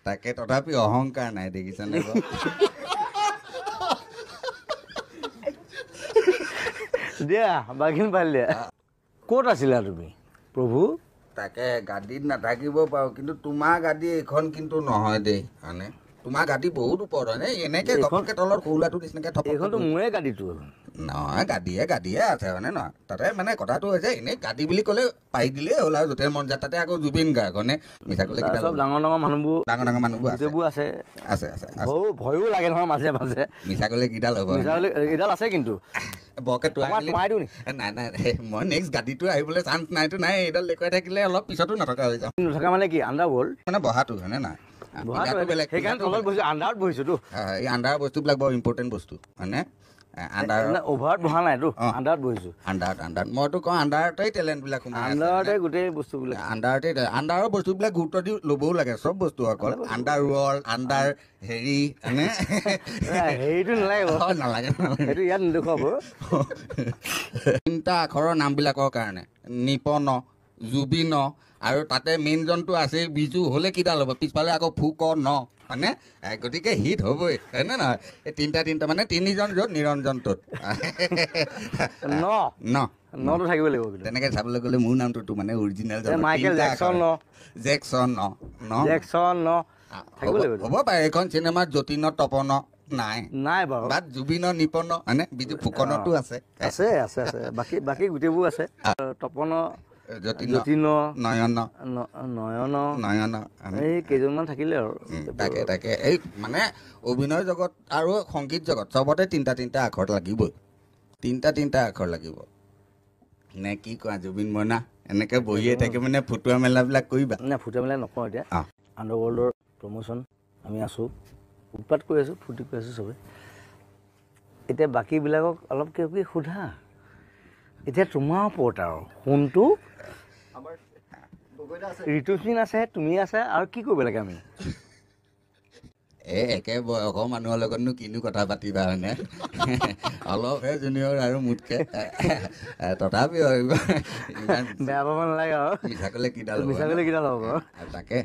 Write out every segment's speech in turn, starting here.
তাকে তথাপি অহংকাৰ নাই, দেখিছানে? দিয়া বাঘিন পালি দিয়া। ক'ত আছিলা তুমি প্ৰভু? তাকে গাদীত নাথাকিব পাৰোঁ, কিন্তু তোমাৰ গাদী এইখন কিন্তু নহয় দেই। মানে তোমাৰ গাদী বহুত ওপৰত হয়নে? এনেকে ঘপককে তলত সৰুলাটোৰ নিচিনাকে থপককে এইখনতো মোৰে গাদীটো নহয়, গাদীয়ে গাদীয়ে আছে হয়নে নহয়? তাতে মানে কথাটো হৈছে এনেই গাদী বুলি ক'লে পাৰি দিলেই হ'ল আৰু য'তে মন যায়। তাতে আকৌ জুবিন গাৰ্গ হয়নে? মিছা ক'লে কিবা চব ডাঙৰ ডাঙৰ মানুহবোৰ, ডাঙৰ ডাঙৰ মানুহবোৰ আছে, গোটেইবোৰ আছে। আছে, আছে, আছে। ভয়ো লাগে নহয় মাজে মাজে। মিছা ক'লে কিডাল হ'ব? মিছা ক'লে এইডাল আছে কিন্তু। বৰকে তোৱাই তোমাক দিলে- তোৱাই দিওঁ নি? নাই, নাই, মই নেক্সট গাদীটো আহিবলৈ চান্স নাইতো নাই। এইডাল দেখুৱাই থাকিলে অলপ পিছতো নথকা হৈ যাম। নথকা মানে কি? আণ্ডাৰ ৱৰ্ল্ড মানে বহাটো হয়নে নহয়? বহাটো পিন্ধাটো বেলেগ, সেইকাৰণে পিন্ধাটো তলত বেলেগ। বহিছোঁ, আণ্ডাৰত বহিছোঁতো। হয়, এই আণ্ডাৰৰ বস্তুবিলাক বৰ ইম্পৰ্টেণ্ট বস্তু হয়নে? আণ্ডাৰৰ নাই, অভাৰত বহা নাইতো, অ। আণ্ডাৰত বহিছোঁ। আণ্ডাৰত, আণ্ডাৰত মইতো কওঁ আণ্ডাৰতেই টেলেণ্টবিলাক সোমাই আছে, আণ্ডাৰতে হয়নে? গোটেই বস্তুবিলাক। আণ্ডাৰতে, আণ্ডাৰৰ বস্তুবিলাক গুৰুত্ব দি ল'বও লাগে। চব বস্তু অকল আণ্ডাৰ ৱৰ্ল্ড, আণ্ডাৰ হেৰি হয়নে? নাই, হেৰিটো নালাগে বাৰু। অ, নালাগে, নালাগে। সেইটো ইয়াত নেদেখুৱাব। তিনিটা আখৰৰ নামবিলাকৰ কাৰণে নিপন, জুবিন আৰু তাতে মেইনজনটো আছে বিজু, হ'লে কিডাল হ'ব? পিছফালে আকৌ ফুক ন হয়নে? গতিকে হিট হ'বই হয়নে নহয়? এই তিনিটা তিনিটা মানে তিনিজন য'ত নিৰঞ্জন ত'ত। ন। ন। নটো থাকিব লাগিব কিন্তু। তেনেকে চাবলৈ গ'লে মোৰ নামটোতো মানে অৰিজিনেল এই মাইকেল তিনিটা জেকচন আখৰ। ন। জেকচন ন, ন। জেকচন ন। থাকিব লাগিব। হ'ব পাৰে এইখন চিনেমাত যতীন তপন নাই। নাই বাৰু। বাট জুবিনৰ নিপন হয়নে? বিজু ফুকনতো আছে। আছে, আছে, আছে। বাকী গোটেইবোৰ আছে। তপন, যতীন, যতীন, নয়ন। নয়ন। নয়ন, হয়নে? এই কেইজনমান থাকিলে আৰু। তাকে, তাকে। এই মানে অভিনয় জগত আৰু সংগীত জগত চবতে তিনিটা তিনিটা আখৰ লাগিবই। তিনিটা তিনিটা আখৰ লাগিব নে কি কোৱা জুবিন মইনা? এনেকে বহিয়ে থাকি মানে ফুটুৱা মেলাবিলাক কৰিবা? নাই, ফুটুৱা মেলা নকওঁ এতিয়া। আণ্ডাৰৱৰ্ল্ডৰ প্ৰমোশ্যন আমি আছোঁ, উৎপাত কৰি আছোঁ, ফূৰ্তি কৰি আছোঁ চবে। এতিয়া বাকীবিলাকক অলপ কিবা কিবি সোধা। এতিয়া তোমাৰ ওপৰত আৰু সোণটো, ঋতুস্মিন আছে, তুমি আছে, আৰু কি কৰিব লাগে আমি? এই একে বয়সৰ মানুহৰ লগতনো কিনো কথা পাতিবা হয়নে? অলপহে জুনিয়ৰ আৰু মোতকে। তথাপিও ইমান বেয়া পাব নালাগে আৰু। মিছা ক'লে কিডাল হ'ব? মিছা ক'লে কিডাল হ'ব? তাকে।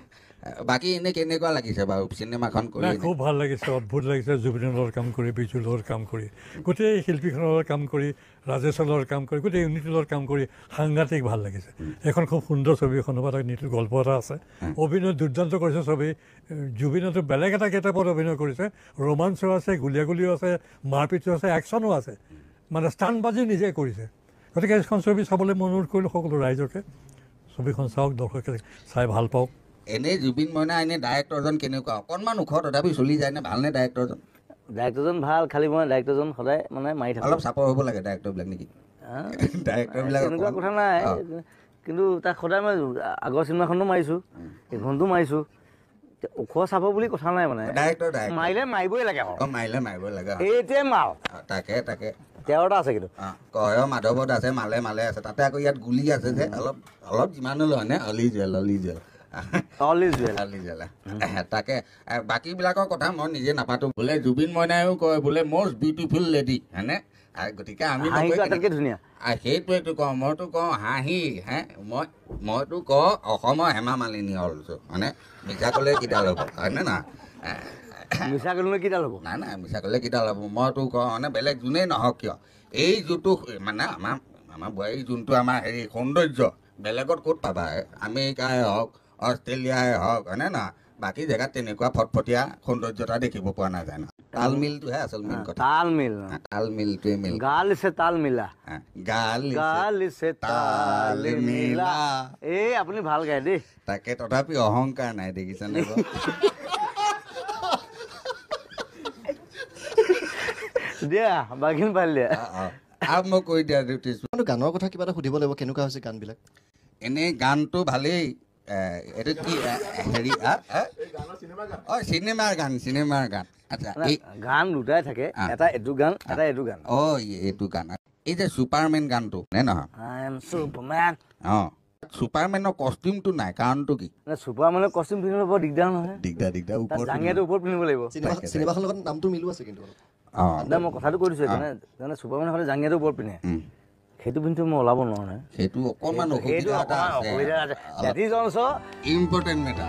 বাকী এনেই কেনেকুৱা লাগিছে বাৰু চিনেমাখন কৰি? নাই, খুব ভাল লাগিছে, অদ্ভুত লাগিছে। জুবিনৰ লগত কাম কৰি, বিজুৰ লগত কাম কৰি, গোটেই শিল্পীখনৰ লগত কাম কৰি, ৰাজেশৰ লগত কাম কৰি, গোটেই ইউনিটিৰ লগত কাম কৰি সাংঘাতিক ভাল লাগিছে। এখন খুব সুন্দৰ ছবি এখন হ'ব, এটা নীতিৰ গল্প এটা আছে, অভিনয় দুৰ্দান্ত কৰিছে ছবি। জুবিনতো বেলেগ এটা গেটআপত অভিনয় কৰিছে, ৰোমাঞ্চো আছে, গুলীয়াগুলিও আছে, মাৰপিটো আছে, একশ্যনো আছে, মানে ষ্টাণ্টবাজি নিজে কৰিছে। গতিকে এইখন ছবি চাবলৈ মই অনুৰোধ কৰিলোঁ সকলো ৰাইজকে, ছবিখন চাওক, দৰ্শকে চাই ভাল পাওক। এনেই জুবিন মইনা এনেই ডাইৰেক্টৰজন কেনেকুৱা? অকণমান ওখ তথাপি চলি যায় নে, ভালনে ডাইৰেক্টৰজন? ডাইৰেক্টৰজন ভাল, খালি মই ডাইৰেক্টৰজন সদায় মানে মাৰি থাকোঁ। অলপ চাপৰ হ'ব লাগে ডাইৰেক্টৰবিলাক নেকি? হা? ডাইৰেক্টৰবিলাক তেনেকুৱা অকণমান কথা নাই, অ। কিন্তু তাক সদায় মই আগৰ চিনেমাখনো মাৰিছোঁ, এইখনতো মাৰিছোঁ। ওখ চাপৰ বুলি কথা নাই মানে। Director, director. মাৰিলে মাৰিবই লাগে আকৌ। অ, মাৰিলে মাৰিবই লাগে, অ। এইটোৱে মাৰ। অ, তাকে, তাকে। তেৰটা আছে কিন্তু। অ, কয় মাধৱত আছে, মালে মালে আছে, তাতে আকৌ ইয়াত গুলি আছে যে, অলপ যিমান হ'লেও হয়নে? All is well, all is well. All is well. All is well. তাকে। বাকীবিলাকৰ কথা মই নিজে নাপাতো। বোলে জুবিন মইনাইও কয় বোলে মষ্ট বিউটিফুল লেডি হয়নে? গতিকে আমি নকয় হাঁহিটো কেনেকে? আটাইতকৈ ধুনীয়া। সেইটোৱেতো কওঁ, মইতো কওঁ হাঁহি, হে? মইতো কওঁ অসমৰ হেমা মালিনী অলছ, হয়নে? মিছা ক'লে কিডাল হ'ব, হয়নে নহয়? মিছা ক'লে কিডাল হ'ব? নাই, নাই, মিছা ক'লে কিডাল হ'ব? মইতো কওঁ মানে বেলেগ যোনেই নহওক কিয়, এই যোনটো মানে আমাৰ বোৱাৰী যোনটো আমাৰ হেৰি সৌন্দৰ্য, বেলেগত ক'ত পাবা? আমেৰিকাই হওক, অষ্ট্ৰেলিয়াই হওক, হয়নে নহয়? বাকী জেগাত তেনেকুৱা ফটফটীয়া সৌন্দৰ্যতা দেখিব পোৱা নাযায় নহয়। তালমিলটোহে আচল মেইন কথা। তালমিল। তালমিলটোৱে মেইন। গাল চে তাল মিলা। গাল গাল চে তাল মিলা। এই আপুনি ভাল গায় দেই। তাকে, তথাপি অহংকাৰ নাই, দেখিছানে বাৰু? দিয়া, বাঘিন পালি দিয়া। অ, অ। আৰু মই কৈ দিয়া, জ্যোতিষ। কিন্তু গানৰ কথা কিবা এটা সুধিব লাগিব, কেনেকুৱা হৈছে গানবিলাক? এনেই গানটো ভালেই। এইটো কি, হেৰি, আ, আ? অ, চিনেমাৰ গান, চিনেমাৰ গান। আচ্ছা, না, এই গান দুটাই থাকে, এটা এইটো গান, এটা এইটো গান। অ, এইটো গান। এই যে ছুপাৰমেন গানটো, নে নহয়? I am Superman. অ, ছুপাৰমেনৰ কষ্টিউমটো নাই, কাৰণটো কি? না, ছুপাৰমেনৰ কষ্টিউম পিন্ধিবলৈ বৰ দিগদাৰ নহয়। দিগদাৰ, দিগদাৰ, তাত ওপৰত জাঙিয়াটো ওপৰত পিন্ধিব লাগিব। তাকে, তাকে। চিনেমাখনৰ লগত নামটো মিলো আছে কিন্তু অলপ। অ। না, মই কথাটো কৈ দিছোঁ, সেইকাৰণে, ছুপাৰমেনে সদায় জাঙিয়াটো ওপৰত পিন্ধে। সেইটো পিন্ধি মই ওলাব নোৱাৰো নহয়। সেইটো অকণমান সেইটো অসুবিধা এটা অকণমান আছে। অসুবিধা আছে। অলপ That is also important matter.